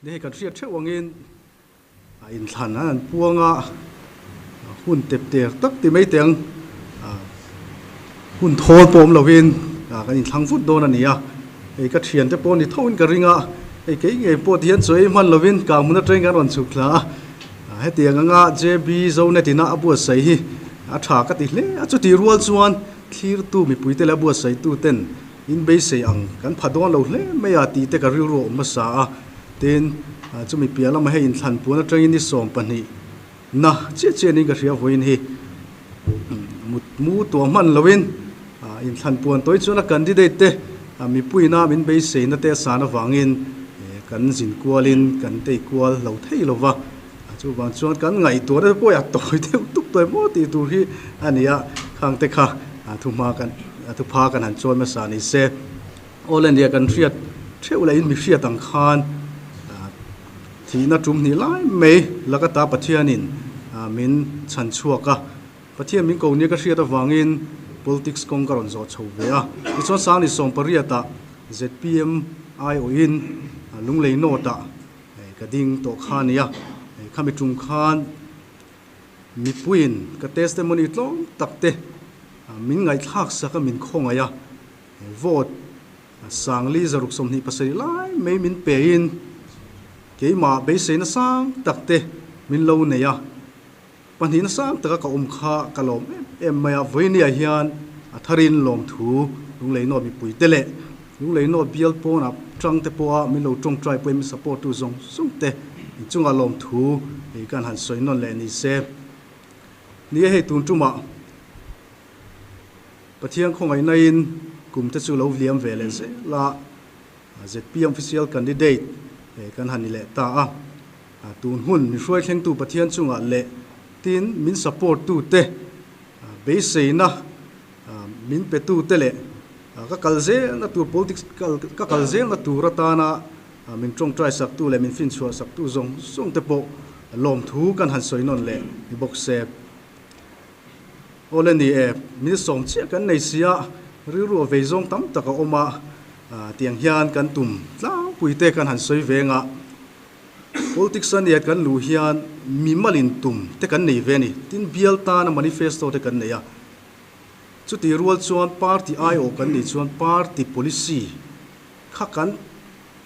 Ni hei kan hriat theuh angin a inthlan an han puang a, hun tep ter tak ti mai teh ang, hun thawl pawh awm lovin kan inthlang vut dawn a ni a, hei ka thiante pawh ni tho in ka ring a, hei kei ngei pawh ti hian chaw ei hman lovin kang hmun atangin kan rawn chhuk thla a, hetiang anga JB Zonet ina a buatsaih hi a tha ka ti hle a, chutih rual chuan thlirtu mipuite leh a buatsaihtu ten In beisei ang, kan pha dawn lo hle mai a tih te ka rilru a awm hmasa a. Tin, chumi piah lama hei inthlan puan atangin ni 12 na chiah chiah niin ka hria vawiin hi mut mu tuah hman loin inthlan puan tawi chuan a candidate te mipuiina min beiseina te a san avangin kan zin kualin kan tei kual lo thei lo va. Chuvang chuan kan ngaihtuahna te pawh a tawi deuh tuk tawh emaw tih tur hi a ni a, khang te kha thuhma kan thupha kan han chawi hmasa ni se. Aw le nia kan hriat theuh leh in mi hriat ang khan thihna tum hnih lai mai lakata Pathianin min chhan chhuak a, Pathian min ko nia ka hriat avangin politics kawng ka rawn zawh chho ve a. Tichuan Sangni 18 ah zpm aiawhin Lunglei North ah Ka ding tawh kha nia, khami tum khan mipuiin ka testimony tlawm tak te min ngaihthlak sak a, min khawngaih a, vote sangli zaruk 27 lai mai min pein keimah beiseina sang tak te min lo nei a, pahnihna sang taka ka awm kha ka lawm em em mai a, vawinia hian a tharin lawmthu Lungleinaw mipui te leh Lungleinaw bial pawnah tang te pawha min lo tawngtai pawhin min support tu zawng zawng te inchungah lawmthu hei kan han sawi nawn leh ni se. Ni e hei tun tumah Pathian khawngaihnain kum te chu lo liam ve leh zel a, zpm official candidate kan han ni leh ta a. Tun hun min hruai thlengtu Pathian chungah leh tin min support tu te beiseina min petu te leh ka kal zelna tur politics ka kal zelna tur atana min tawngtai saktu leh min finchhuah saktu zawng zawng te pawh lawmthu kan han sawi nawn leh ni bawk se. Aw le ni e, min sawm chiah kan nei sia, rilru a vei zawng tam tak a awm a, tiang hian kan tum tlangpui te kan han sawi veng a. Politics a nia kan luh hian mimalin tum te kan nei ve a ni. Tin, bial tana manifesto te kan nei a. Chutih rual chuan party aiawh kan nih chuan party policy kha kan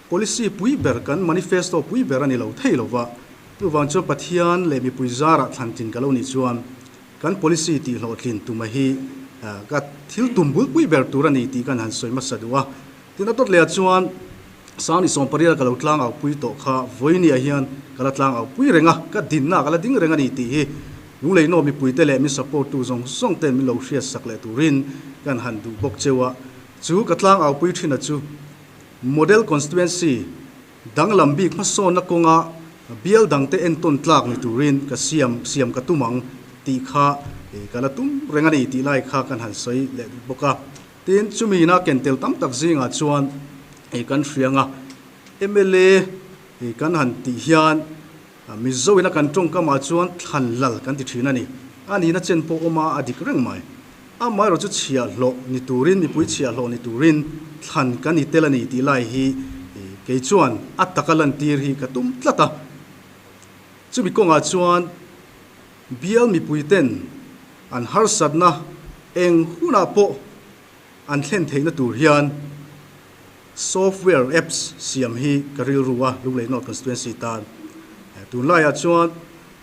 policy pui ber, kan manifesto pui ber a ni lo thei lo va. Chuvang chuan Pathian leh mipui zarah thlantlin ka lo nih chuan kan policy tih hlawhtlin tuma hi ka thil tum bulpui ber tur a ni tih kan han sawi hmasa duh a. Tin, a dawt lehah chuan Sangni 18 ka lo tlang au pui tawh kha vawinia hian ka la tlang au pui reng a, ka dinna ka la ding reng a ni tih hi Lungleinaw mipuite leh min support tu zawng zawng ten min lo hriat sak leh turin kan han duh bawk cheu a. Chu ka tlang au pui thin a chu Model Constituency danglam bik hmasawnna kawnga bial dangte entawn tlak ni turin ka siam siam ka tum ang tih kha ka la tum reng a ni tih lai kha kan han sawi leh duh bawk a. Tin, chumi ina ken tel tam tak zingah chuan hei kan hriang a, mla hi kan han tih hian Mizo ina kan tawngkamah chuan thlan lal kan ti thin a ni. A nihna chen pawh awm a, a dik reng mai. Amaherawh chu chhiahhlawh ni turin, mipui chhiahhlawh ni turin thlan kan ni tel a ni tih lai hi kei chuan a taka lantir hi ka tum tlat a. Chumi kawngah chuan bial mipuiten An harsatna eng hunah pawh an thlen theihna tur hian software apps siam hi ka rilru a, Lunglei North Constituency tan. Tunlaiah chuan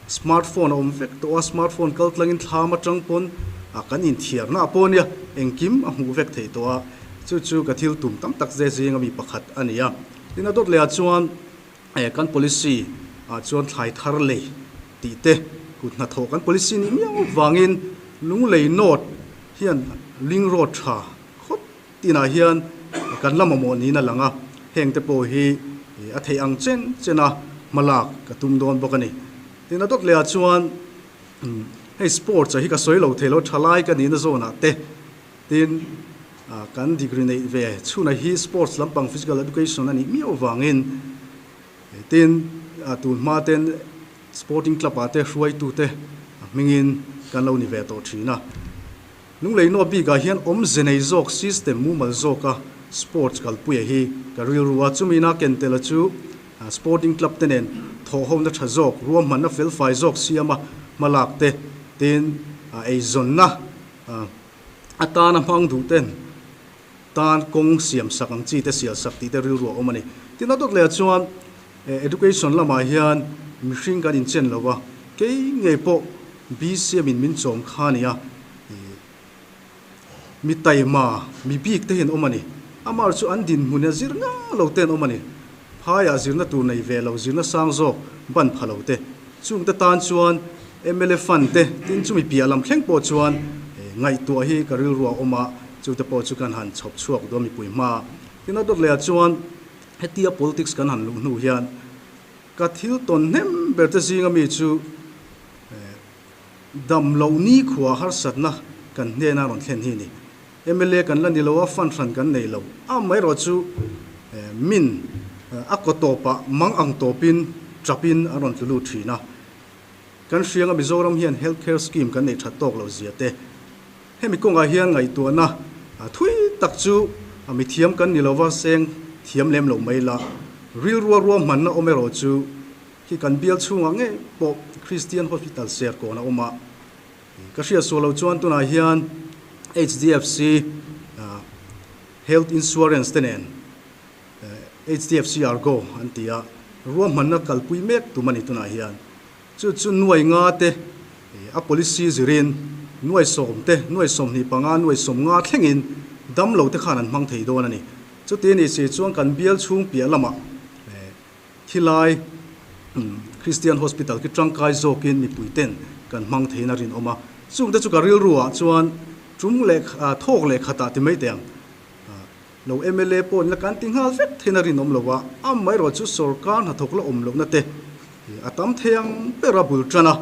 smartphone a awm vek tawh a, smartphone kal tlangin thlam atang pawn kan inthiarna pawh ania engkim a hmuh vek theih tawh a, chu chu ka thil tum tam tak ze zinga mi pakhat a ni a. Tin, a dawt lehah chuan Kan policy ah chuan thlai thar lei tih te kut hnathawh kan policy nih miau vangin Lunglei North hian link road tha khawp tinah hian kan la mamawh niin a lang a, heng te pawh hi a theih ang chen chen a hmalak ka tum dawn bawk a ni. Tin, a dawt leh ah chuan hei sports ah hi ka sawi lo thei lo, thalai ka nihna zawnah te Tin, kan degree neih ve chhunah hi sports lampang physical education a nih miau avangin tin, tun hma ten sporting club ah te hruaitute hmingin kan lo ni ve tawh thin a. Lungleinaw bikah hian awmze nei zawk system mumal zawka sports kalpuia hi ka rilru a, chumi na ken tel a chu Sporting club te nen thawhhona tha zawk, ruahmanna felfai zawk siama hmalak te, tin eizawnna atana hmang duh ten tan kawng siam sak ang chi te sial sak tih te rilru a awm a ni. Tin a dawt leh ah chuan education lamah hian mihring kan inchen lo va, kei ngei pawh BCM in min chawm kha a ni a, Mi taima, mi bik te hi an awm a ni. Amah chu an dinhmun a zir nga lo te an awm a ni. Phaiah zirna tur nei ve lo, zirna sang zawk ban pha lo te. Chungte tan chuan mla fund te tin chumi piah lam thleng pawh chuan ngaihtuah hi ka rilru a awm a, chute pawh chu kan han chhawp chhuak duh a mipui hma. Tin a dawt leh ah chuan hetia politics kan han luh hnu hian ka thil tawn hnem ber te zinga mi chu Dam loh nikhua harsatna kan hnena rawn thlen hi ni. Mla kan la ni lo a, fund hran kan nei lo. Amaherawh chu min a kaw tawpah mang ang tawpin tapin an rawn tlu lut thin a. Kan hrianga Mizoram hian health care scheme kan nei that tawk lo zia te. Hemi kawngah hian ngaihtuahna thui tak chu mithiam kan ni lova seng thiam lem lo mai la. Rilrua ruahmanna awm erawh chu Khi kan bial chhungah ngei pawh Christian Hospital Serkawn a awm a, ka hriat sual lo chuan tunah hian HDFC Health Insurance te nen HDFC Argo an ti a, ruahmanna kalpui mek tum a ni tunah hian. Chu chu nuai nga te a policy zirin nuai sawm te, nuai 25, nuai 50 thlengin damlo te khan an hmang thei dawn a ni. Chuti a nih si chuan kan bial chhung piah lamah Khilai Christian Hospital khi tangkai zawkin mipui ten kan hmang theiin a rinawm a, chungte chu ka rilru ah chuan tum leh thawk leh khatah ti mai teh ang. Lo mla pawh nila kan ti nghal vek theiin a rinawm lo a, amaherawh chu sorkar hnathawk la awm lohna te a tam thei ang ber a bul tan a,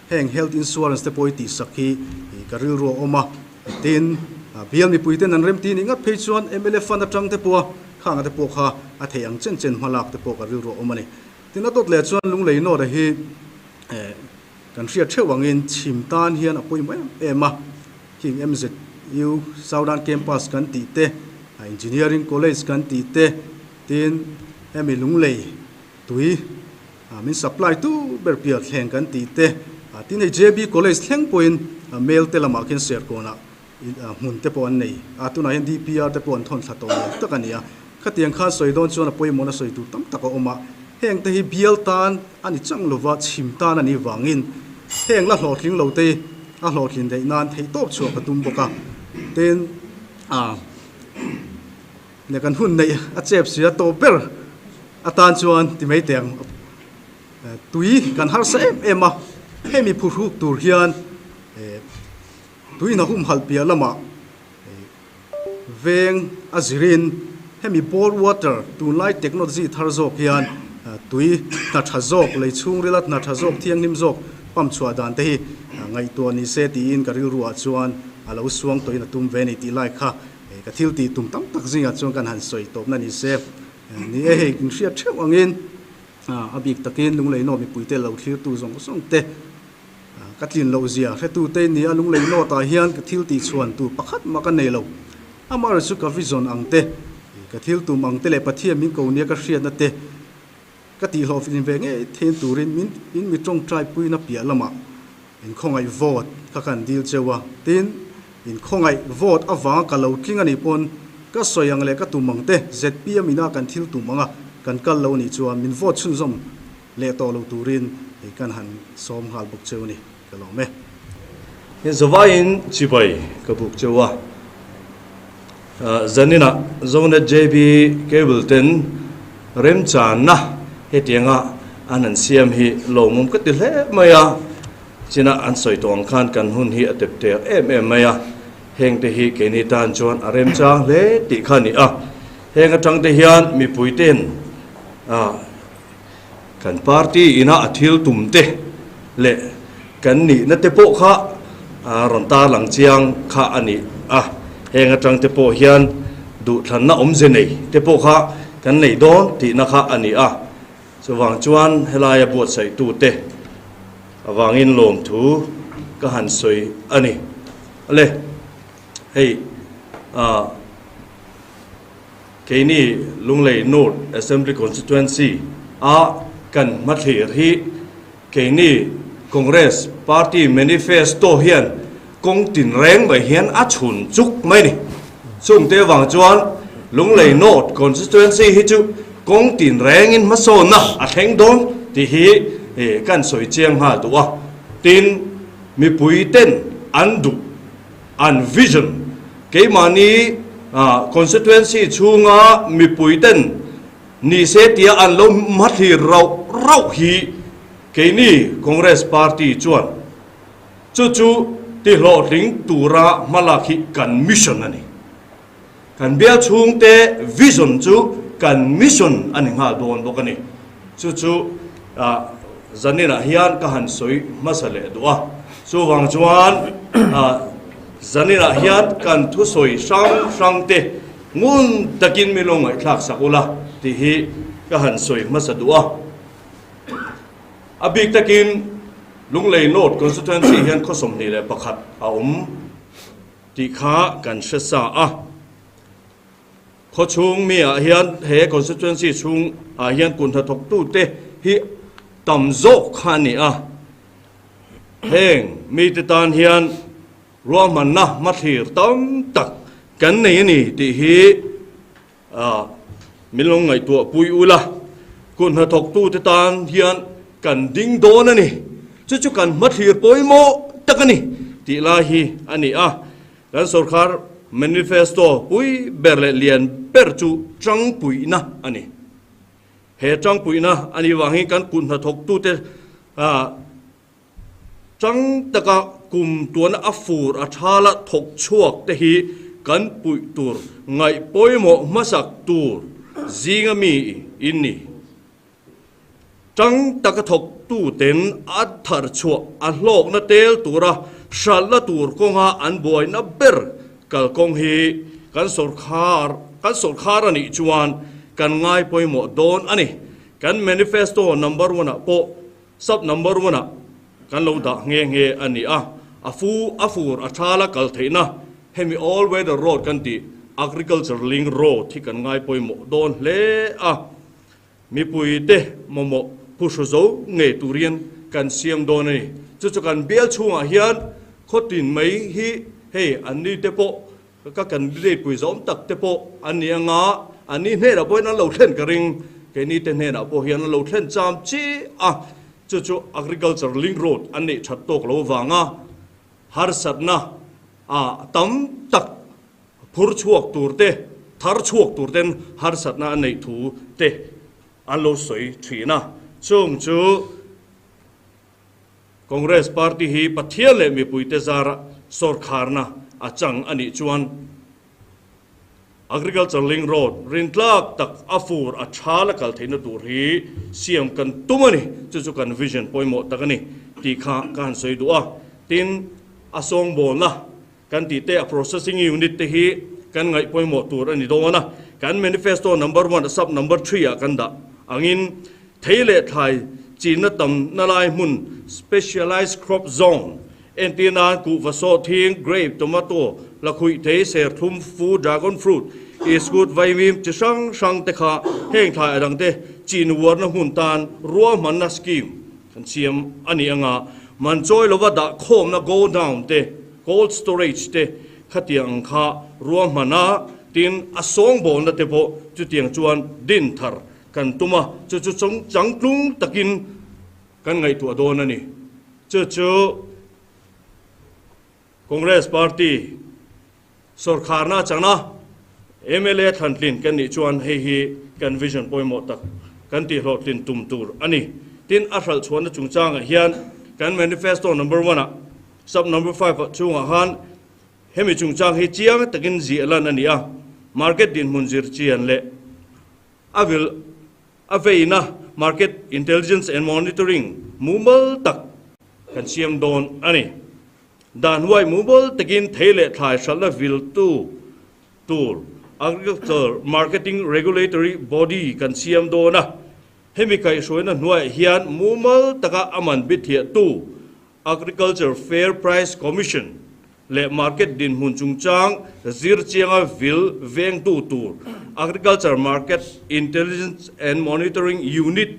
heng health insurance te pawh hi tihsak hi ka rilru a awm a, tin bial mipui ten an remti nih ngat phei chuan mla fund atang te pawha Khanga te pawh kha a theih ang chen chen hmalak te pawh ka rilru a awm a ni. Tin a dawt leh chuan Lunglei North-a hi kan hriat theuh angin chhim tan hian a pawimawh em em a, heng MZU Southern Campus kan tih te, Engineering College kan tih te, tin hemi Lunglei tui min supply tu ber pial thleng kan tih te, tin hei JB College thleng pawhin mail te lamah khian Serkawnah hmun te pawh an nei a, tunah hian DPR te pawh an thawn thla tawh lo tak a ni a. Khatiang khan sawi dawn chuan a pawimawhna sawi tur tam tak a awm a, heng te hi bial tan a ni chang lova chhim tan a nih vangin heng la hlawhtling lo te a hlawhtlin theih nan theihtawp chhuah ka tum bawk a. Tin, leh kan hun neih a chep si a tawp ber atan chuan ti mai teh ang. Tui kan harsa em em a, hemi phuhruk tur hian Tuina humhalh piah lamah veng a zirin hemi bore water tunlai technology thar zawk hian tui hna tha zawk, lei chhungrila hna tha zawk, thianghlim zawk pump chhuah dan te hi ngaihtuah ni se tiin ka rilruah chuan a lo suang tawhin a tum ve a ni tih lai kha ka thil tih tum tam tak zingah chuan kan han sawi tawpna ni se. Ni e, hei inhriat theuh angin a bik takin Lunglei North mipuite lo thlirtu zawng zawng te Ka tlin loh zia hretute in ni a, Lunglei North ah hian ka thil tih chhuan tur pakhat mah ka nei lo. Amaherawh chu ka vision ang te, ka thil tum ang te leh Pathian min ko nia ka hriatna te ka tihhlawhfin ve ngei thein turin min in mi tawngtai puina piah lamah in khawngaih vote kha kan dil cheu a. Tin, in khawngaih vote avanga ka lo tling a nih pawn ka sawi ang leh ka tum ang te zpm ina kan thil tum anga kan kal lo nih chuan min vote chhunzawm Leh tawh lo turin hei kan han sawm nghal bawk cheu a ni, ka lawm e. He zavaiin chibai ka buk cheu a, zaninah Zonet JB Cable ten remchanna hetianga an han siam hi lawmawm ka ti hle mai a, china an sawi tawh ang khan kan hun hi a tep tek em em mai a, hengte hi keini tan chuan a remchang hle tih kha a ni a, heng atang te hian mipui ten Kan party ina a thil tum te leh kan nihna te pawh kha rawn tarlang chiang kha a ni a, heng atang te pawh hian duhthlanna awmze nei te pawh kha kan nei dawn tihna kha a ni a. Chuvang chuan helaia buatsaihtu te avangin lawmthu ka han sawi a ni. Ale, hei ah. Keini Lunglei North Assembly Constituency. a kan hmathlir hi keini Congress Party Manifesto hian kawng tinreng mai hian a chhun chuk mai ni. Chungte avang chuan Lunglei North Constituency hi chu kawng tinrengin hmasawnna a thleng dawn tih hi kan sawi chiang nghal duh a. Tin, mipui ten an duh, an vision, keimahni constituency chhunga mipui ten ni se tia an lo hmathlir rauh rauh hi keini Congress Party chuan chu chu tihlawhtling tura hmalak hi kan mission a ni. Kan bial chhungte vision chu kan mission a ni nghal dawn bawk a ni. Chu chu zaninah hian ka han sawi hmasa leh duh a. Chuvang chuan zaninah hian kan thusawi hrang hrangte ngun takin min lo ngaihthlak sak ula tih hi ka han sawi hmasa duh a. A bik takin Lunglei North Constituency hian khaw 21 a awm. Tih kha kan hre sa a. Khaw chhung mi ah hian he constituency chhung ah hian kun hnathawk tu te hi tam zawk kha a ni a. Heng mi te tan hian ruahmanna hmathlir tam tak kan nei a ni tih hi Min lo ngaihtuah pui ula, kut hnathawktute tan hian kan ding dawn a ni. Chu chu kan hmathlir pawimawh tak a ni tih lai hi a ni a. Kan sorkar manifesto pui ber leh lian ber chu tangpuihna a ni. He tangpuihna a nih vangin kan kut hnathawktute Chang taka kum tuana a fur a thala thawk chhuak te hi kan puih tur ngaih pawimawh hmasak tur zinga mi in ni. Chang taka thawk tu ten a thar chhuah a hlawkna tel tura hralhna tur kawnga an buaina ber kalkawng hi kan sawrkhar kan sawrkhar a nih chuan kan ngai pawimawh dawn a ni. Kan manifesto number one ah pawh Sub number one ah kan lo dah nghe nghe a ni a, a fu a fur a thala kal theihna hemi all weather road kan tih agriculture link road hi kan ngai pawimawh dawn hle a, mipui te mamawh phuhru zo ngei turin kan siam dawn a ni. Chu chu kan bial chhungah hian khawtin mai hi hei an ni te pawh Ka candidate pui zawm tak te pawh an ni anga, an ni hnenah pawhin an lo thlen ka ring. Keini te hnenah pawh hian an lo thlen cham chi a, chu chu Agriculture Link Road an neih that tawk lo vanga harsatna a tam tak phur chhuak tur te, thar chhuak tur ten harsatna an neih thu te an lo sawi thin a, chung chu Congress party hi Pathian leh mipuite zara sawrkharna a chang a nih chuan Agriculture Link Road rintlak tak a fur a tha la kal theihna tur hi siam kan tum a ni. Chu chu kan vision pawimawh tak a ni tih kha ka han sawi duh a. Tin, a sawngbawlna kan tih te, a processing unit te hi kan ngaih pawimawh tur a ni dawn a. Kan manifesto number one, sub number three ah kan dah angin thei leh thlai chinna tamna lai hmun specialized crop zone entir nan kuhva sawhthing, grape, tomato, lakhuih thei, serthlum, fu, dragon fruit, iskut, vaimim chi hrang hrang te kha heng thlai a dang te chin uarna hmun tan ruahmanna scheme Kan siam a nih anga man chawi lova dah khawmna godown te, cold storage te khatiang ang kha ruahman a, tin a sawngbawlna te pawh chutiang chuan din thar kan tum a, chu chu changtlung takin kan ngaihtuah dawn a ni. Chu chu Congress party sawrkharna chana mla thlantlin kan nih chuan hei hi kan vision pawimawh tak kan tihhlawhtlin tum tur a ni. Tin, a hralh chhuahna chungchangah hian kan manifesto number one ah sub number five ah chungah khan hemi chungchang hi chiang takin ziah lan a ni a, market dinhmun zir chian leh a vil a veina market intelligence and monitoring mumal tak kan siam dawn a ni. Dan huai mumal takin thei leh thlai hralhna viltu tur Agriculture Marketing Regulatory Body kan siam dawn a. Hemi kaihhruaina hnuaiah hian mumal taka a man bithiahtu Agriculture Fair Price Commission leh market dinhmun chungchang zir chianga vil vengtu tur Agriculture Market Intelligence and Monitoring Unit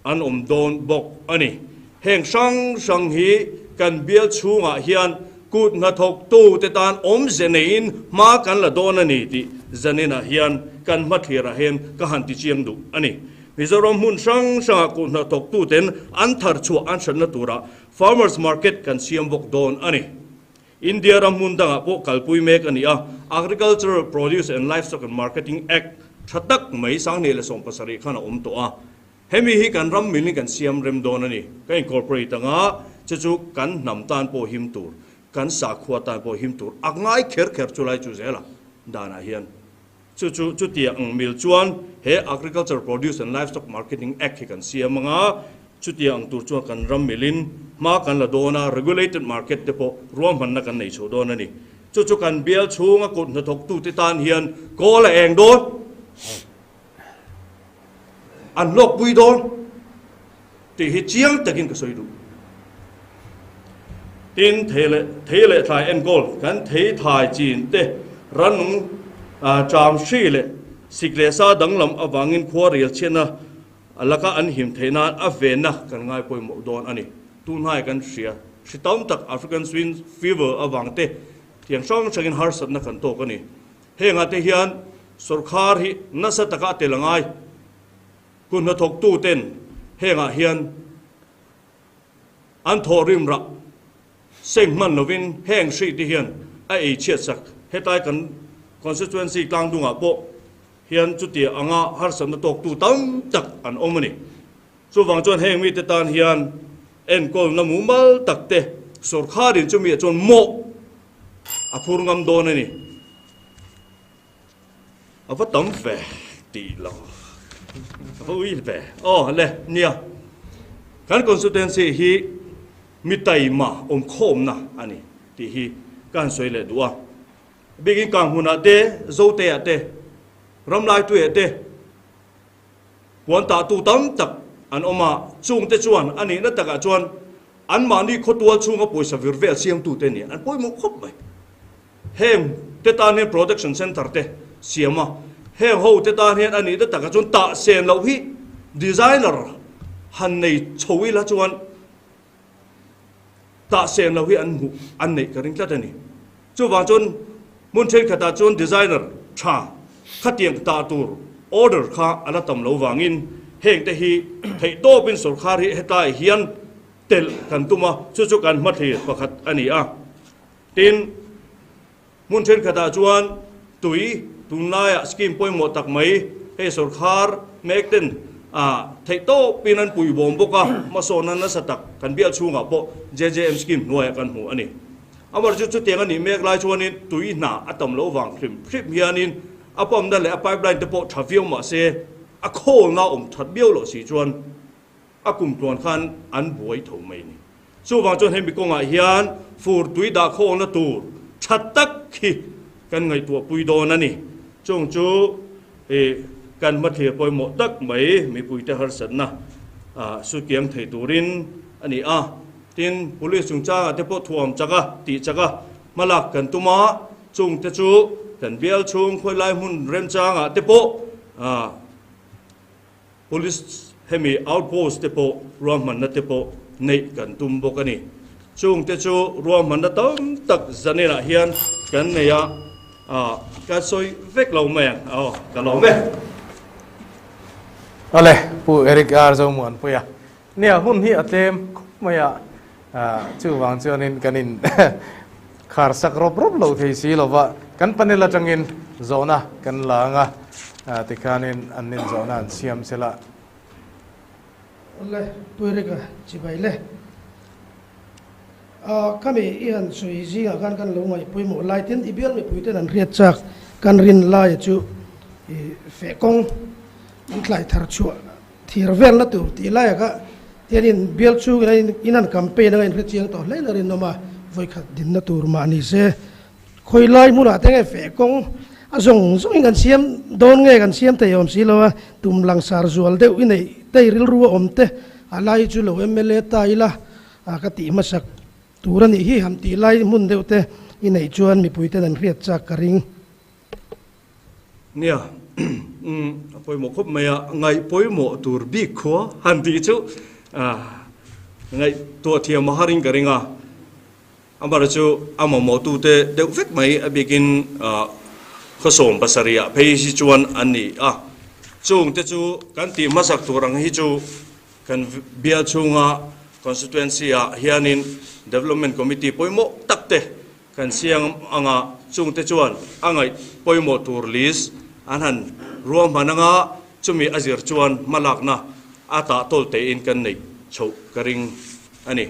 an awm dawn bawk a ni. Heng hrang hrang hi kan bial chhungah hian kut hnathawktute tan awmze neiin hma kan la dawn a ni tih zaninah hian kan hmathlirah hian ka han tichiang duh a ni. Mizoram hmun hrang hrangah kut hnathawktuten an thar chhuah an hranna turah Farmers Market kan siam bawk dawn a ni. India ram hmun dangah pawh kalpui mek a ni a, Agricultural Produce and Livestock and Marketing Act tha tak mai 2017 khan a awm tawh a. Hemi hi kan ram milin kan siam rem dawn a ni. Ka incorporate anga che chu kan hnam tan pawh him tur, kan sakhua tan pawh him tur a ngai kher kher chu lai chu zel a danah hian. Chu chu chutiang ang mil chuan he Agriculture Produce and Livestock Marketing Act hi kan siam anga, chutiang ang tur chuan kan ram milin hma kan la dawn a, regulated market te pawh ruahmanna kan nei chho dawn a ni. Chu chu kan bial chhunga kut hnathawktute tan hian kawl a eng dawn, an hlawkpui dawn tih hi chiang takin ka sawi duh. Tin, thei leh thei leh thlai enkawl kan thei thai chin te rannung ṭam hri leh sik leh sa danglam avangin khua rial chhiatna laka an him theih nan a venna kan ngai pawimawh dawn a ni. Tunhai kan hria hri tam tak African Swine Fever avang te thiang hrang hrangin harsatna kan tawk a ni. Hengah te hian sawrkhar hi nasa taka a tel a ngai. Kun hnathawktuten hengah hian an thawh rim rah seng hman lovin heng hri te hian a ei chhiat sak. Hetlai kan constituency tlangdungah pawh hian chutia anga harsatna tawktu tam tak an awm a ni. Chuvang chuan heng mite tan hian enkawlna mumal tak te sawrkharin chumi ah chuan mawh a phur ngam dawn a ni. A va tam ve tih lo. A va ui ve. Aw le, nia. Kan constituency hi mi taima awmkhawmna a ni tih hi ka han sawi leh duh a. Bikin Kanghmunah te, Zoteah te, Ramlaituiah te puan tahtu tam tak an awm a, chungte chuan a nihna takah chuan anmahni khawtual chhunga pawisa vir vel siamtute nia an pawimawh khawp mai. Heng te tan hian production centre te siam a, heng ho te tan hian a nihna takah chuan tah sen loh hi designer han nei chho ila chuan tah sen loh hi an hmuh an neih ka ring tlat a ni. Chuvang chuan hmun thenkhatah chuan designer tha khatiang tah tur order kha a la tam lo vangin heng te hi theihtawpin sawrkar hi hetlai hian telh kan tum a, chu chu kan hmathlir pakhat a ni a. Tin, hmun thenkhatah chuan tui tunlaiah scheme pawimawh tak mai hei sawrkhar mek ten theihtawpin an puibawm bawk a, hmasawnna nasa tak kan bial chhungah pawh JJM scheme hnuaiah kan hmu a ni. Amaherawhchu chutiang a nih mek lai chuanin tui hna a tam loh vang hrim hrim hianin a pump-na leh a pipeline te pawh tha viau mah se a khawlna awm that viau loh si chuan A kum tluan khan an buai tho mai ni. Chuvang chuan hemi kawngah hian fur tui dah khawlna tur tha tak hi kan ngaihtuah pui dawn a ni. Chung chu i kan hmathlir pawimawh tak mai mipuite harsatna sukiang thei turin a ni a. Tin, police chungchangah te pawh thuam chak a, tih chak a hmalak kan tum a, chungte chu kan bial chhung khawilai hmun remchangah te pawh Police hemi outpost te pawh ruahmanna te pawh neih kan tum bawk a ni. Chung te chu ruahmanna tam tak zaninah hian kan nei a, ka sawi vek lo mai ang aw, ka lawm e. Awle, Pu Eric R. Zomuanpuia, nia hun hi a tlem khawp mai a, chuvang chuanin kan in khar sak rawp rawp lo thei si lo va, kan panel atangin zawhna kan la ang a, tikhanin an nin zawhna an siam sela. Awle, Pu Eric-a chibai le. Khami i han sawi zingah khan kan lo ngaih pawimawh lai tin i bial mipuiten an hriat chak kan rin laia chu i feh kawng an tlai thar chhuah Thir velna tur tih laiah kha tianin bial chhungin a in an campaign anga inhre chiang tawh hle na rinawm a, vawikhat dinna tur mah ni se. Khawi lai hmunah te nge feh kawng a zawng zawngin kan siam dawn nge kan siam thei awm si lo a, tum langsar zual deuh i neih tei rilru a awm te a lai chu lo mla ta ila ka tih hmasak tur a nih hi han tih lai hmun deuh te i neih chuan mipuiten an hriat chak ka ring. Nia. A pawimawh khawp mai a, ngaih pawimawh tur bik khua han tih chu ngaihtuah thiam a harin ka ring a. Amaherawhchu chu a mamawhtute deuh vek mai a bikin khawsawm pasarihah phei hi chuan an ni a. Chungte chu kan tih hmasak tur ang hi chu kan bial chhunga constituency-ah hianin Development Committee pawimawh takte Kan siang anga chungte chuan a ngaih pawimawh tur list an han ruahman anga chumi a zir chuan hmalakna a tah tawl tein kan neih chhoh ka ring a ni.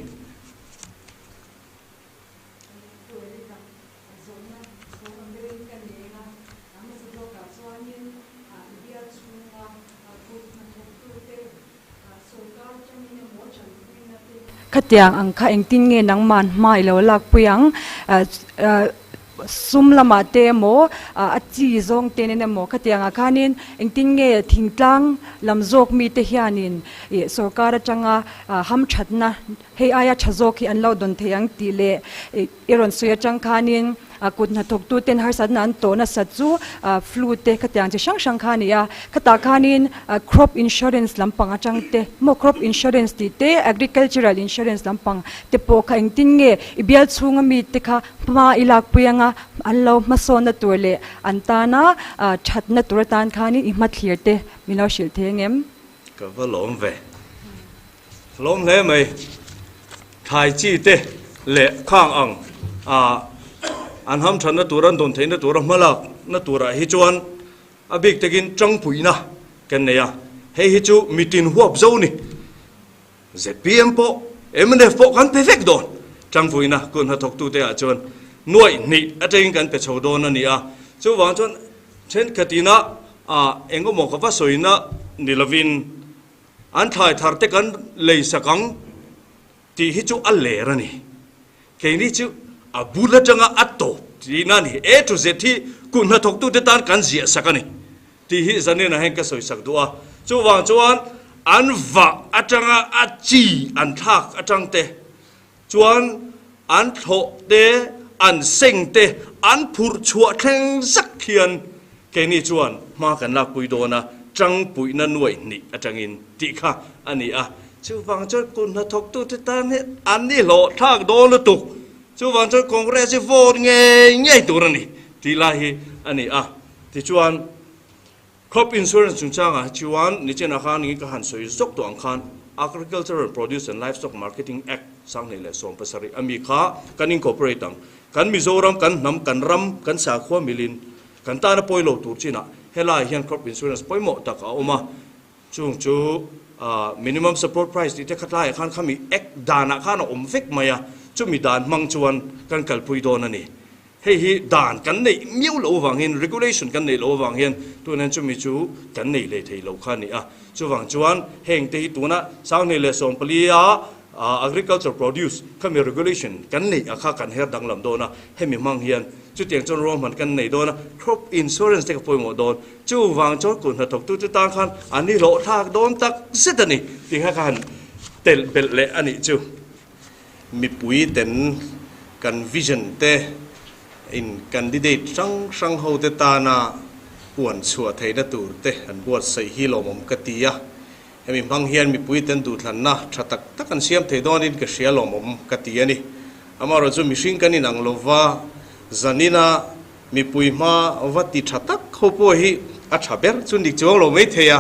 Khatiang ang kha engtin nge nangman hma i lo lakpui ang? Sum lamah te emaw, a chi zawng te nen emaw khatiang ah khanin engtin nge thingtlang lam zawk mite hianin ih sorkar atanga hamthatna hei aia tha zawk hi an lo dawn thei ang tih leh I rawn sawi atang khanin kut hnathawktu ten harsatna an tawh nasat chu flu te khatiang chi hrang hrang kha a ni a. Khatah khanin crop insurance lampang atang te maw crop insurance tih te agricultural insurance lampang te pawh kha engtin nge i bial chhunga mi te kha hma i lakpui anga an lo hmasawnna tur leh an tana thatna tur atan khanin i hmathlir te min lo hrilh thei ang em? Ka va lawm ve. Lawm hle mai. Thlai chi te leh khang ang a an hamthanna tur an dawn theihna tura hmalak na turah hi chuan a bik takin tangpuina kan nei a, hei hi chu mitin huap zo ni. Zpm pawh mnf pawh kan pe vek dawn tangpuina kut hnathawktute ah chuan nuaih hnih atangin kan pe chho dawn a ni a, chuvang chuan thenkhatina eng emaw ka va sawina ni lovin An thlai thar te kan lei sak ang tih hi chu a ler a ni. Keini chu a bul atanga a tawp tihna a ni. A to Z hi kut hnathawktute tan kan ziah sak a ni tih hi zanin ah hian ka sawi sak duh a. Chuvang chuan an vah atanga a chi an thlak atang te chuan an thlawh te, an seng te, an phurh chhuah thleng zak hian keini chuan hma kan lakpui dawn a, tangpuihna nuaih hnih atangin tih kha a ni a. Chuvang chuan kut hnathawktute tan hi an ni hlawhthlak dawn lutuk. Chuvang chuan Congress hi vote ngei ngei tur a ni tih lai hi a ni a. Tichuan Crop Insurance chungchangah hi chuan nichinah khan ka han sawi zawk tawh ang khan Agricultural Produce and Livestock Marketing Act 2017 a mi kha kan incorporate ang. Kan Mizoram, kan hnam, kan ram, kan sakhua milin kan tana pawi lo tur chinah helaiah hian Crop Insurance pawimawh tak a awm a. Chung chu Minimum Support Price tih te khatlaiah khan khami Act danah khan a awm vek mai a, chumi dan hmang chuan kan kalpui dawn a ni. Hei hi dan kan neih miau loh avangin, regulation kan neih loh avang hian tunah hian chumi chu kan nei hlei thei lo kha a ni a. Chuvang chuan heng te hi tuna 2014 a agriculture produce khami regulation kan neih a kha kan her danglam dawn a, hemi hmang hian chutiang chuan ruahman kan nei dawn a, crop insurance te ka pawimawh dawn. Chuvang chuan kut hnathawktute tan khan an ni hlawhthlak dawn tak zet a ni tih kha ka han telh belh leh a nih chu. Mipui ten kan vision te in candidate hrang hrang ho te tana puan chhuah theihna tur te an buatsaih hi lawmawm ka ti a. Hemi hmang hian mipui ten duhthlanna tha tak tak an siam thei dawnin ka hria lawmawm ka ti a ni. Amaherawhchu chu mihring kan inang lova zanina mipui hma va ti tha tak ho pawh hi a tha ber chu ni chuang lo mai thei a.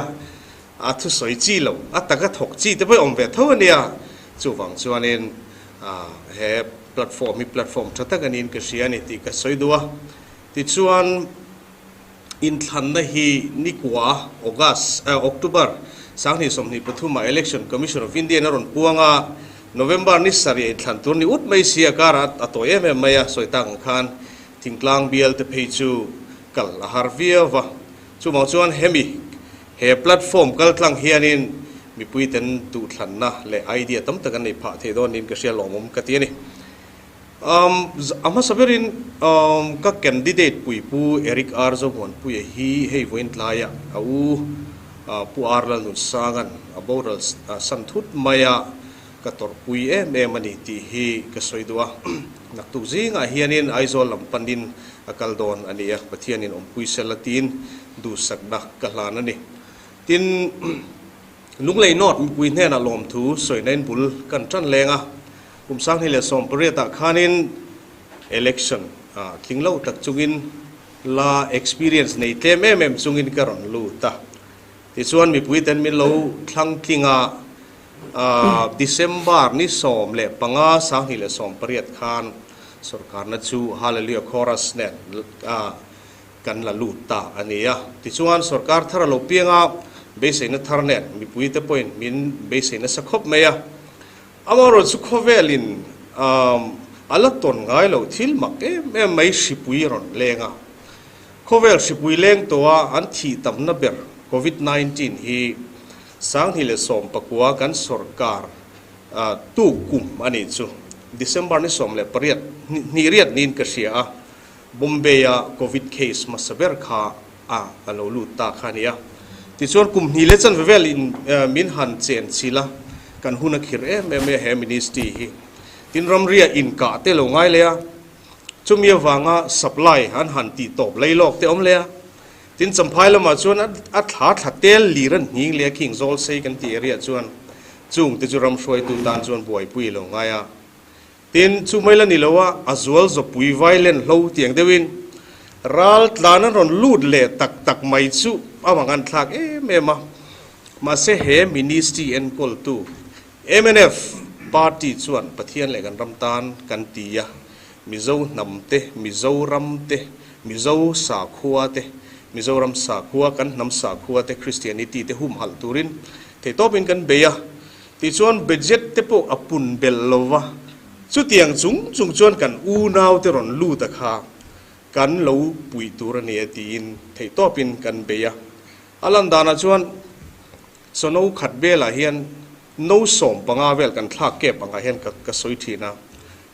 A thusawi chi lo, a taka thawk chi te pawh awm ve tho a nia. Chuvang chuanin he platform hi platform tha tak a niin ka hria a ni tih ka sawi duh a. Tichuan inthlanna hi nikua August, October 2023 ah Election Commission of India in a rawn puang a, November ni sarih inthlan tur ni ut mai si a karah a tawi em em mai a, sawi tak ang khan thingtlang bial te phei chu kal a har viau va. Chuvang chuan hemi he platform kaltlang hianin mipuiten duhthlanna leh idea tam tak an nei phah thei dawn niin ka hria lawmawm ka ti a ni. A hmasa berin ka candidate pui Pu Eric R Zomuanpuia hi hei vawiin tlaiah a u Pu R Lalnunsanga'n a boral san thut mai a. ka tawrhpui em em a ni tih hi ka sawi duh a. Naktuk zingah hianin Aizawl lam panin a kal dawn a ni a, Pathianin awmpui sela tiin duhsakna ka hlan a ni. Tin, Lunglei North mipui hnenah lawmthu sawinain bul kan tan leng a, kum 2018 ah khanin election tling lo tak chungin la experience nei tlem em em chungin ka rawn lut a. Tichuan mipui ten min lo thlang tling a, December ni 15 2018 khan sorkarna chu Hallelujah Chorus nen kan la lut ta a ni a. Tichuan sorkar thar a lo piang a, beiseina thar nen mipuite pawhin min beisei nasa khawp mai a. Amaherawhchu khawvelin a la tawn ngai lo thil mak em em mai hripui a rawn leng a. Khawvel hripui leng tawha an thih tamna ber Covid 19 hi 2019 kan sorkar tuk kum a nih chu December ni 18 hnih riat niin ka hria a. Bombay-a Covid case hmasa ber kha a a lo lut ta kha a ni a. Tichuan kum hnih leh chanve vel in min han chen chilh a, kan hun a khir em em mai a he ministry hi. Tin ramria inkah te lo ngai leh a, chumi avanga supply an han tih tawp lei lawk te awm leh a. Tin Champhai lamah chuan a thla thla tel lir an hning leh a khing zawl sei kan tih area chuan chung te chu ram hruaitu tan chuan buaipui lo ngai a. Tin, chu mai la ni lo a, a zual zawpui violent hlo tiang deuhin ral tlan an rawn lut leh tak tak mai chu a mangan thlak em em a. Mahse he ministry enkawltu mnf party chuan Pathian leh kan ram tan kan ti a, Mizo hnam te, Mizoram te, Mizo sakhua te, Mizoram sakhua, kan hnam sakhua te, Christianity te humhalh turin theihtawpin kan bei a. Tichuan budget te pawh a pun belh lo va, chutiang chung chung chuan kan unau te rawn lut a kha kan lo puih tur a ni e tiin theihtawpin kan bei a. A lan danah chuan chawno khat velah hian no 15 vel kan thlak kep angah hian ka ka sawi thin a,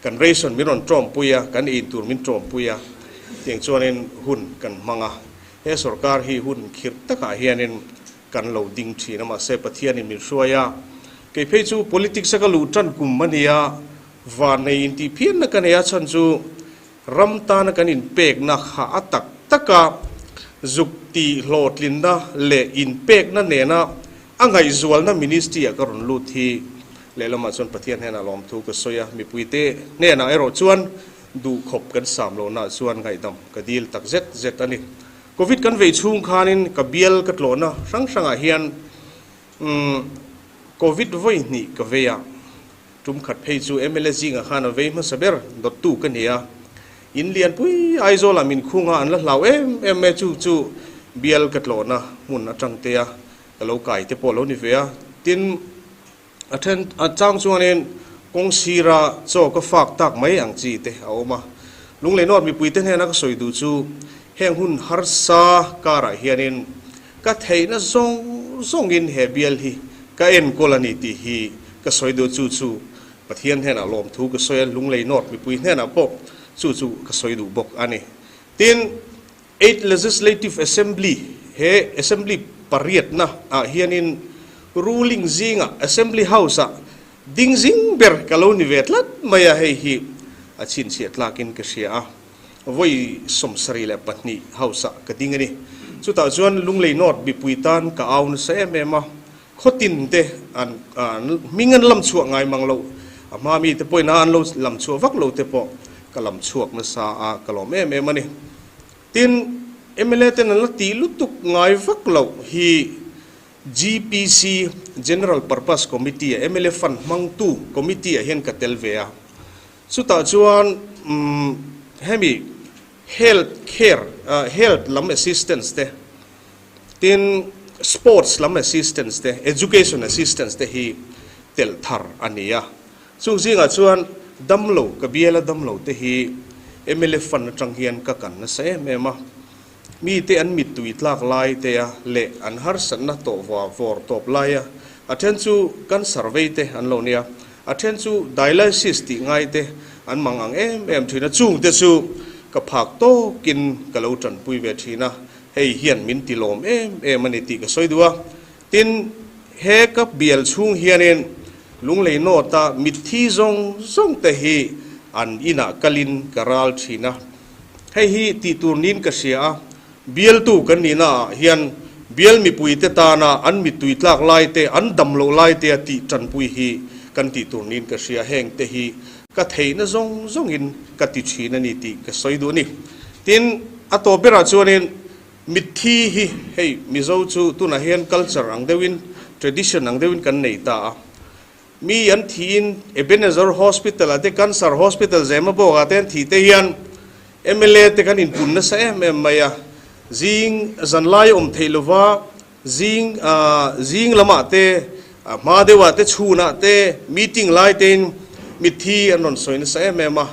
kan ration min rawn tawmpui a, kan ei tur min tawmpui a, tiang chuanin hun kan hmang a. He sorkar hi hun khirh takah hianin Kan lo ding thin a, mahse Pathianin min hruai a, kei phei chu politics a ka luh tan kum a nia, vannei intih phianna ka nei a, chhan chu ram tana kan inpekna kha a tak taka zuk tih hlawhtlinna leh inpekna nena a ngaihzualna ministry ah ka rawn lut hi lehlamah chuan Pathian hnenah lawmthu ka sawi a, mipuite hnenah erawh chuan duhkhawp kan sam lohnaah chuan ngaihdam ka dil tak zet zet a ni. Covid kan vei chhung khanin ka bial ka tlawhna hrang hrangah hian Covid vawi hnih ka vei a, tum khat phei chu mla zingah khan a vei hmasa ber dawttu ka ni a, in lianpui Aizawlah min khunga an la hlau em em mai chu chu bial ka tlawhna hmun atang te a ka lo kai te pawh a lo ni ve a, tin A then a chang chuanin kawng sira chaw ka fak tak mai ang chi te a awm a. Lunglei North mipuite hnena ka sawi duh chu heng hun harsa karah hianin ka theihna zawng zawngin he bial hi ka enkawl a ni tih hi ka sawi duh chu chu Pathian hnenah lawmthu ka sawi a, Lunglei North mipui hnenah pawh chu chu ka sawi duh bawk a ni. Tin, Eighth Legislative Assembly, He Assembly pariatna ah hianin ruling zingah Assembly House ah ding zing ber ka lo ni ve tlat mai a, hei hi a chhinchhiah tlakin ka hria a, vawi 72 House ah ka ding a ni. Chutah chuan Lunglei North mipui tan ka au nasa em em a, khawtin te an hming an lam chhuah ngai mang lo, a hma mite pawhin a an lo lam chhuah vak lo te pawh ka lam chhuak nasa a, ka lawm em em a ni. Tin, mla ten an la tih lutuk ngai vak loh hi GPC, General Purpose Committee a mla fund hmangtu committee ah hian ka tel ve a. Chutah chuan hemi health care, health lam assistance te, tin sports lam assistance te, education assistance te hi telh thar a ni a. Chung zingah chuan damlo, ka biala damlo te hi mla fund atang hian ka kan nasa em em a. Mite an mittui tlak lai te a leh an harsatna tawh vua vawr tawp lai a, a then chu cancer vei te an lo nia, a then chu dialysis tih ngai te an mang ang em em thin a, chung te chu ka phak tawkin ka lo tanpui ve thin a, hei hian min ti lawm em em a ni tih ka sawi duh a. Tin, he ka bial chhung hianin. Lunglei North-a mitthi zawng zawng te hi an inah kalin ka ral thin a. Hei hi tih tur niin ka hria a, bialtu kan nihna ah hian bial mipuite tana an mittui tlak lai te, an dam loh lai te a tih tanpui hi kan tih tur niin ka hria. Heng te hi ka theihna zawng zawngin ka ti thin a ni tih ka sawi duh a ni. Tin, a tawp berah chuanin Mitthi hi hei Mizo chu tunah hian culture ang deuhin, tradition ang deuhin kan nei ta a. Mi an thiin Ebenezer Hospital ah te, Cancer Hospital Zemabawk ah te an thih te hian mla te kan inpun nasa em em mai a. Zing zanlai awm theih lova zing zing lamah te, hma deuhah te, chhunah te meeting lai tein mitthi an rawn sawi nasa em em a.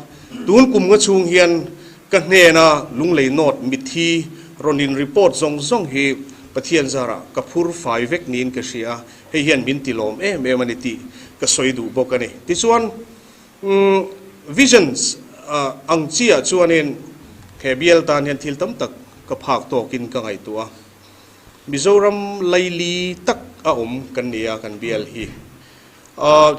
Tun kum nga chhung hian Ka hnena Lunglei North mitthi rawn in report zawng zawng hi Pathian zarah ka phur fai vek niin ka hria a, hei hian min ti lawm em em a ni tih ka sawi duh bawk a ni. Tichuan, Visions ang chiah chuanin he bial tan hian thil tam tak ka phak tawkin ka ngaihtuah a. Mizoram laili tak a awm kan ni a kan bial hi.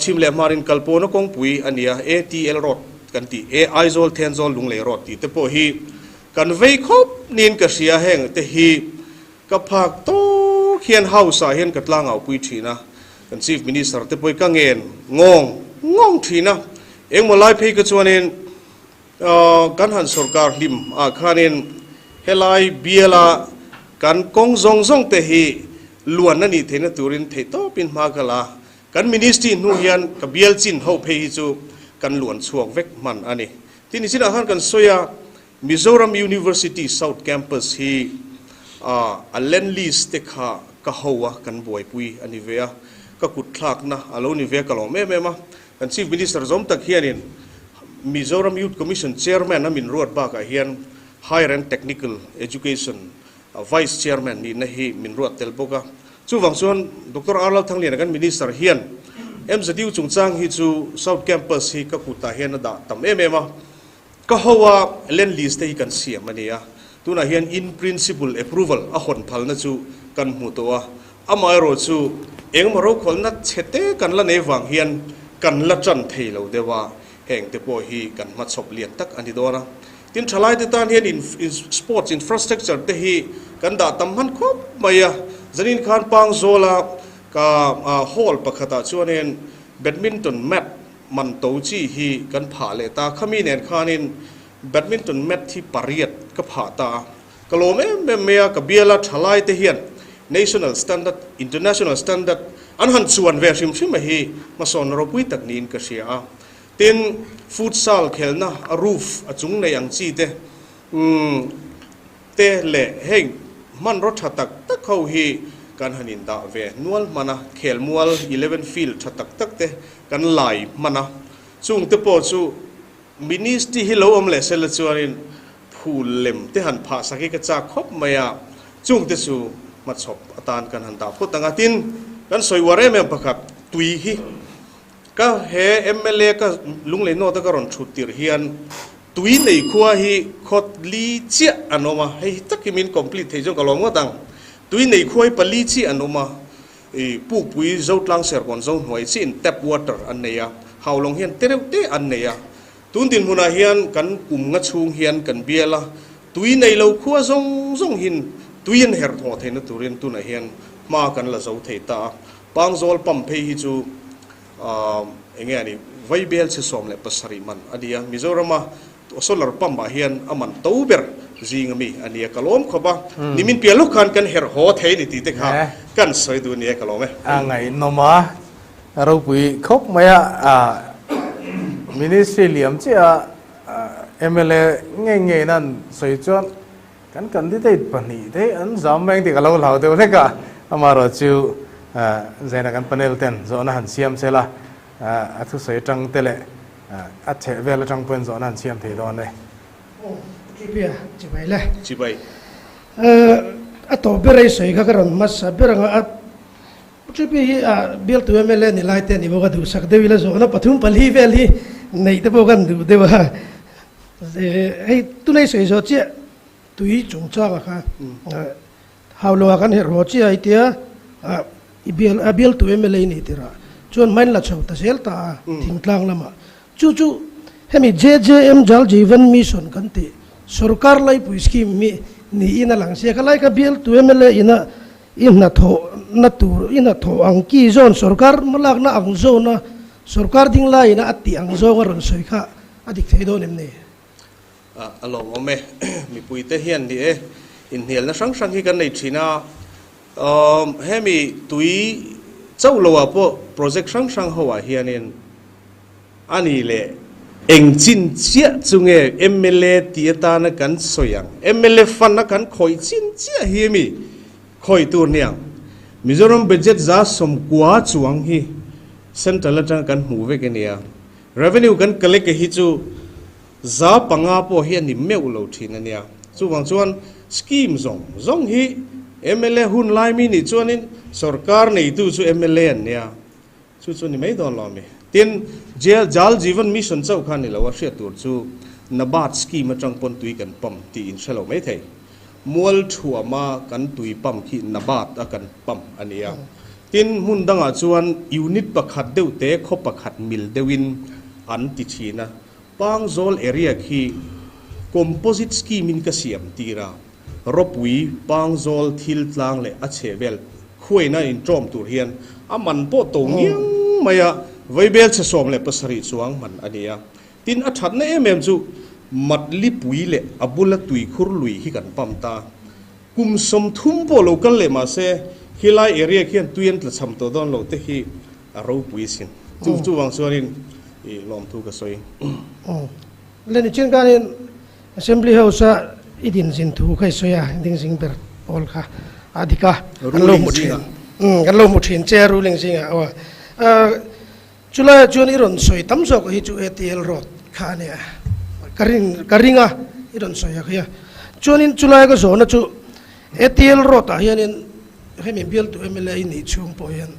Chhim leh hmarin kalpawna kawngpui a nia, ATL road kan tih, A Aizawl Thenzawl Lunglei road tih te pawh hi kan vei khawp niin ka hria, heng te hi ka phak tawk hian house ah hian ka tlangau pui thin a, kan Chief Minister te pawh hi ka ngen ngawng ngawng thin a, engmaw lai phei ka chuanin kan han sorkar hlim ah khanin helai biala kan kawng zawng zawng te hi luan a nih theihna turin theihtawpin hma ka la. Kan ministry hnu hian ka bial chin ho phei hi chu kan luan chhuak vek hman a ni. Tin nichinah khan kan sawi a, Mizoram University South Campus hi a land lease te kha ka ho a, kan buaipui a ni ve a, ka kut thlakna a lo ni ve a, ka lawm em em a. Kan Chief Minister zawm tak hianin Mizoram Youth Commission Chairman a min ruat bakah hian Higher and Technical Education Vice Chairman nihna hi min ruat tel bawk a. Chuvang chuan Doctor R Lalthangliana kan Minister hian MZU chungchang hi chu South Campus hi ka kutah hian a dah tam em em a. Ka ho a land lease te hi kan siam a ni a. Tunah hian in principle approval a hawn phalna chu kan hmu tawh a. Amaherawh chu engemaw rokhawlna chhe te kan la nei vang hian kan la tan thei lo deuh a. Heng te pawh hi kan hmachhawp lian tak a ni dawn a. Tin, thalaite tan hian sports infrastructure te hi kan dah tam hman khawp mai a. Zanin khan Pangzawla ka hall pakhatah chuanin badminton mat man to chi hi kan phah leh ta. Khami nen khanin badminton mat hi pariat ka phah ta a. Ka lawm em em mai a, ka biala thalaite hian national standard, international standard an han chuan ve hrim hrim a hi hmasawnna ropui tak niin ka hria a. Tin, futsal khelna a roof a chung nei ang chi te umm te leh heng hmanraw tha tak tak ho hi kan han indah ve nual hman a, khelmual eleven field tha tak tak te kan lai hman a, chung te pawh chu ministry hi lo awm leh sela chuanin phul lem te han phah sak hi ka chak khawp mai a, chung te chu hmachhawp atan kan han dah phawt ang a, tin kan sawi uar em em pakhat tui hi. Ka he mla ka Lunglei North a ka rawn thut tirh hian tui nei khua hi khawt li chiah an awm a, hei hi takin min complete thei chuan ka lawm ngawt ang. Tui nei khua hi pali chiah an awm a, i Pukpui Zotlang Serkawn zo hnuai chiahin tap water an nei a, Haulawng hian te reuh te an nei a. Tun dinhmunah hian kan kum nga chhung hian kan bial a, tui nei lo khua zawng zawng hin tui an herh thawh theihna turin tunah hian hma kan la zo thei ta a. Pangzawl pump phei hi chu eng nge a ni, Vaibel chhe 17 man a ni a, Mizorama solar pump ah hian a man to ber zing ami a ni a, ka lawm khawp a, nimin piah lawk khan kan herh haw thei a ni tih te kha kan sawi duh a ni a, ka lawm e. A ngaihnawm a, ropui khawp mai a, Ministry liam chiah a mla ngei ngei in an sawi chuan Kan candidate pahnihte an zam mai ang tih ka lo hlau deuh hlek a, amaherawh chu Zaina kan panel ten zawhna han siam se la, a thusawi atang te leh a chheh vel atang pawhin zawhna han siam thei dawn e. Aw, Kipia, chibai le. Chibai. A tawp ber ei sawi kha ka rawn hmasa ber ang a, Pu hi a bialtu mla ni lai te a ni bawk a, duhsak deuh ila zawhna pathum pali vel hi neih te pawh kan duh deuh a. Hei tunei sawi zawh chiah tui chungchanga kha hau loah kan herh haw chiah i tia i bial a bialtu mla ni tirah. Chuan hmain la chho ta zel ta a thingtlang lamah. Chu chu hemi JJM Jal Jeevan Mission kan tih sorkar laipui scheme hi niin a lang sia. Kha lai kha bialtu mla ina i hnathawhna tur i hnathawh ang ki zawn sorkar hmalakna ang zawna sorkar ding laiina a tih ang zawnga rawn sawi kha a dik thei dawn em ni? A lawmawm e. Mipuite hian ni e, inhnialna hrang hrang hi kan nei thin a. Hemi tui chauh loah pawh project hrang hrang hoah hianin a ni leh eng chin chiah chu nge mla tih atana kan sawi ang? Mla fund a kan khawih chin chiah hi ami khawih tur niang? Mizoram budget 190 chuang hi central atanga kan hmuh vek a nia. Revenue kan collect hi chu 5% pawh hi a ni meuh lo thin a nia. Chuvang chuan scheme zawng zawng hi mla hun lai mi nih chuanin sorkar neitu chu mla an nia. Chu chu ni mai dawn lo a mi. Tin, Jal Jeevan Mission chauh kha ni lo a hriat tur chu NABARD scheme atang pawn tui kan pump tih in hre lo mai thei. Mual thuama kan tui pump khi NABARD a kan pump a ni a. Tin, hmun dangah chuan unit pakhat deuh te khaw pakhat mil deuhin an ti thin a. Pangzawl area khi composite scheme in ka siam tir a, ropui Pangzawl thil tlang leh a chhehvel khuaina in ṭawm tur hian a man pawh to ngiang mai a, vaibel chhe 17 chuang man a ni a. Tin, a ṭhatna em em chu Matlipui leh a bula tuikhur lui hi kan pump ta. Kum 30 pawh lo kal leh mah se, khilai area khian tui an tlachham tawh dawn lo te hi a ropui sin. Chu chuvang chuanin i lawmthu ka sawi. Leni chin khanin Assembly House a i din zin thu kha i sawi a, ding zing ber pawl kha a dik a, kan lo hmu thin. Kan lo hmu thin che a ruling zingah aw. Chulaiah chuan i rawn sawi tam zawk hi chu ATL road kha a nia, ka rin ka ring a i rawn sawi a khi a. Chuanin chulai ka zawhna chu ATL road ah hianin hemi bialtu mla i nih chhung pawh hian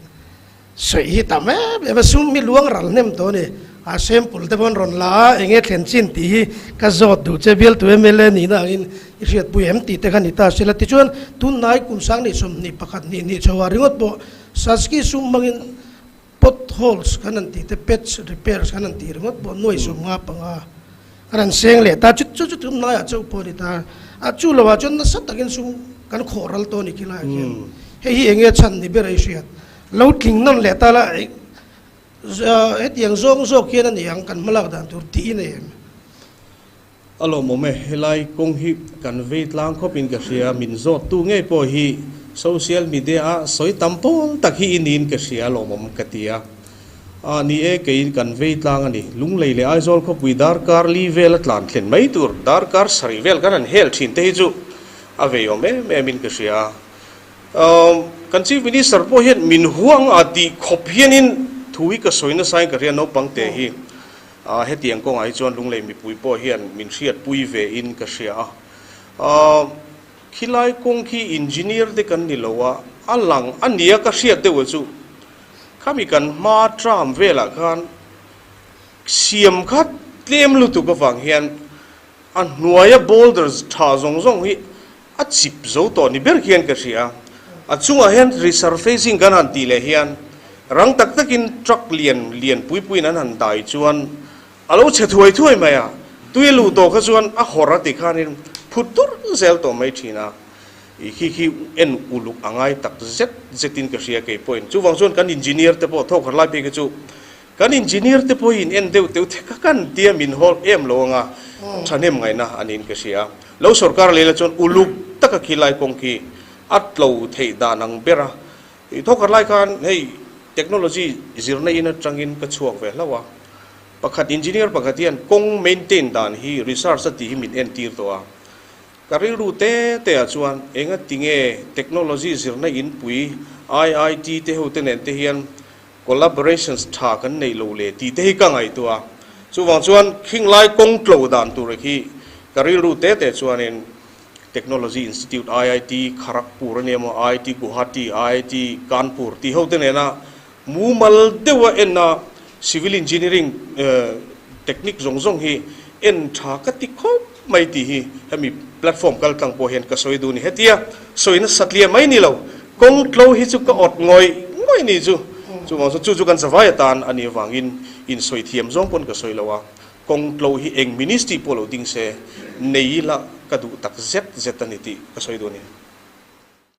sawi hi tam em em a, sum hi luang ral hnem tawh a ni. A sample te pawh an rawn la a, eng nge thlen chin tih hi ka zawt duh che bialtu mla nihna angin i hriatpui em tih te kha ni ta sela. Tichuan tunhnai kum sang nih 21 hnih hnih chho ah ringawt pawh Saski sum hmangin Pot holes kan han tih te, patch repairs kan han tih ringawt pawh nuai 55 kan han seng leh ta. Chu chu chu hnaiah chauh pawh a ni ta. A chu lohah chuan nasa takin sum kan khawh ral tawh a ni khi laiah khian. Hei hi eng nge chhan ni ber a i hriat? Lo tling nawn leh ta la, hetiang zawng zawk hian a ni ang kan hmalak dan tur tih i nei em? A lawmawm e, helai kawng hi kan vei tlang khawpin ka hria, min zawttu ngei pawh hi social media a sawi tam pawl tak hi i niin ka hria, a lawmawm ka ti a. A ni e, keiin kan vei tlang a ni, Lunglei leh Aizawl khawpui darkar li vel a tlan thlen mai tur, darkar sarih vel kan han hel thin te hi chu a veiawm em em in ka hria. Kan Chief Minister pawh hian min huang a tih khawp hianin thu hi ka sawi nasain ka hria naupang te hi. A, hetiang kawngah hi chuan Lunglei mipui pawh hian min hriatpui ve in ka hria a. A, khilai kawng khi engineer te kan ni lo a, a lang a nia ka hriat deuh a chu. Khami kan hma tram velah khan siam kha tlem lutuk avang hian a hnuaia boulders tha zawng zawng hi a chip zo tawh ni ber khian ka hria. A chungah hian resurfacing kan han tih leh hian rang tak takin truck lian lian pui puiin an han dai chuan a lo chhe thuai thuai mai a, tui a luh tawh kha chuan a hawr a ti khanin phut tur zel tawh mai thin a. I khi khi en uluk a ngai tak zet zetin ka hria kei pawhin. Chuvang chuan kan engineer te pawh thawk har lai phei kha chu Kan engineer te pawhin en deuh teuh the kha kan tia min hawl em lo anga thahnem ngaihna a niin ka hria. Lo sorkar leh la chuan uluk taka khi lai kawng khi a tlo theih dan ang ber a. I thawkhat lai khan hei technology zirna in atangin ka chhuak ve hlauh a. Pakhat engineer pakhat hian kawng maintain dan hi research a tih hi min entir tawh a. Ka rilru te te ah chuan enga tinge technology zirna inpui IIT te ho te nen te hian Collaborations tha kan neih lo le tih te hi ka ngaihtuah a, chuvang chuan khing lai kawng tlo dan tur khi ka rilru te te chuanin Technology Institute, IIT Kharagpur a nia maw, IIT Guwahati, IIT Kanpur tih ho te nena mumal deuha enna Civil Engineering technique zawng zawng hi en tha ka ti khawp mai tih hi hemi platform kal tlang pawh hian ka sawi duh a ni. Hetia sawi nasat liam mai ni lo, kawng tlo hi chu ka awt ngawih ngawih ni chu. Chuvang chuan chu chu kan zavai atan a nih avangin insawi thiam zawng pawn ka sawi lo a, kawng tlo hi eng ministry pawh lo ding se nei ila ka duh tak zet zet a ni tih ka sawi duh a ni.